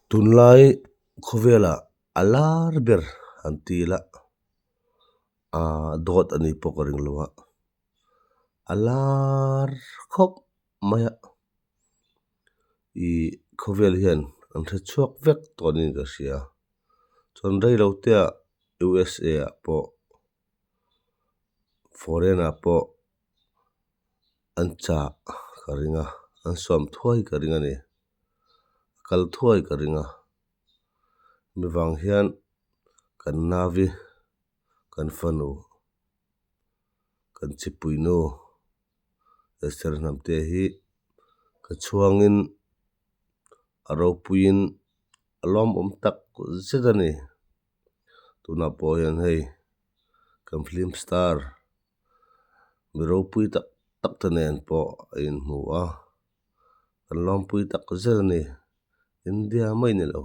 Tunlai khawvelah a lar ber an ti ila aaa dawt a nih pawh ka ring lo a a lar khawp mai a ih khawvel hian an hre chhuak vek tawh niin ka hria chuan rei lo te ah u s a ah pawh foreign ah pawh an chah ka ring a an sawm thuai ka ring a ni a kal thuai ka ring a mi vang hian kan nauvi kan fanu kan chipui nu Esther Hnamte hi ka chhuangin a ropuiin a lawmawm tak zet a ni tunah pawh hian hei kan film star mi ropui tak tak te nen pawh a inhmu a kan lawmpui tak zet a ni India mai ni lo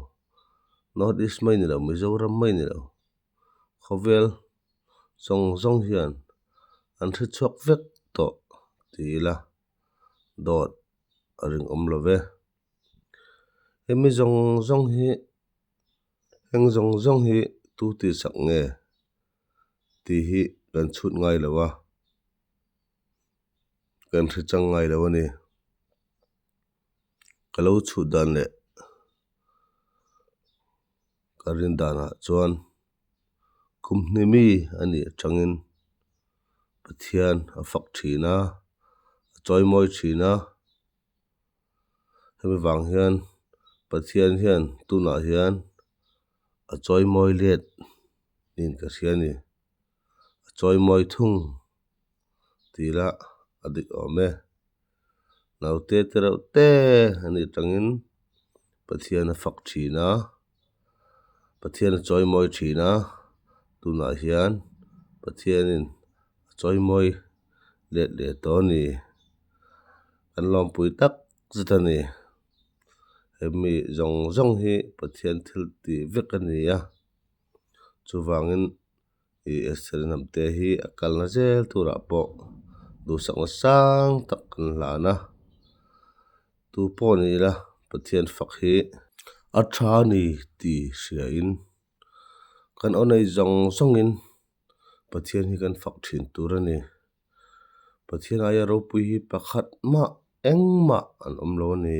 North East mai ni lo Mizoram mai ni lo khawvel zawng zawng hian an hre chhuak vek tawh ti ila dawt a ringawm lo ve hemi zawng zawng hi heng zawng zawng hi tu tihsak nge tih hi kan chhut ngai lo a kan hre chang ngai lo a ni ka lo chhut dan leh ka rin danah chuan kum hnimi a nih atangin Pathian a fak thin a a chawimawi thin a hemi vang hian Pathian hian tunah hian a chawimawi let niin ka hria a ni a chawimawi thung tih lah a dik awm e naute te reuh te a nih atangin Pathian a fak thin a Pathian a chawimawi thin a tunah hian Pathianin a chawimawi let leh tawh a ni kan lawmpui tak zet a ni hemi zawng zawng hi Pathian thil tih vek a ni a chuvangin ih Esther hnamte hi a kalna zel turah pawh duhsakna sang tak kan hlan a tu pawh ni ila Pathian fak hi a tha a ni tih hriain kan aw nei zawng zawngin Pathian hi kan fak thin tur a ni. Pathian aia ropui hi pakhat mah engmah an awm lo a ni.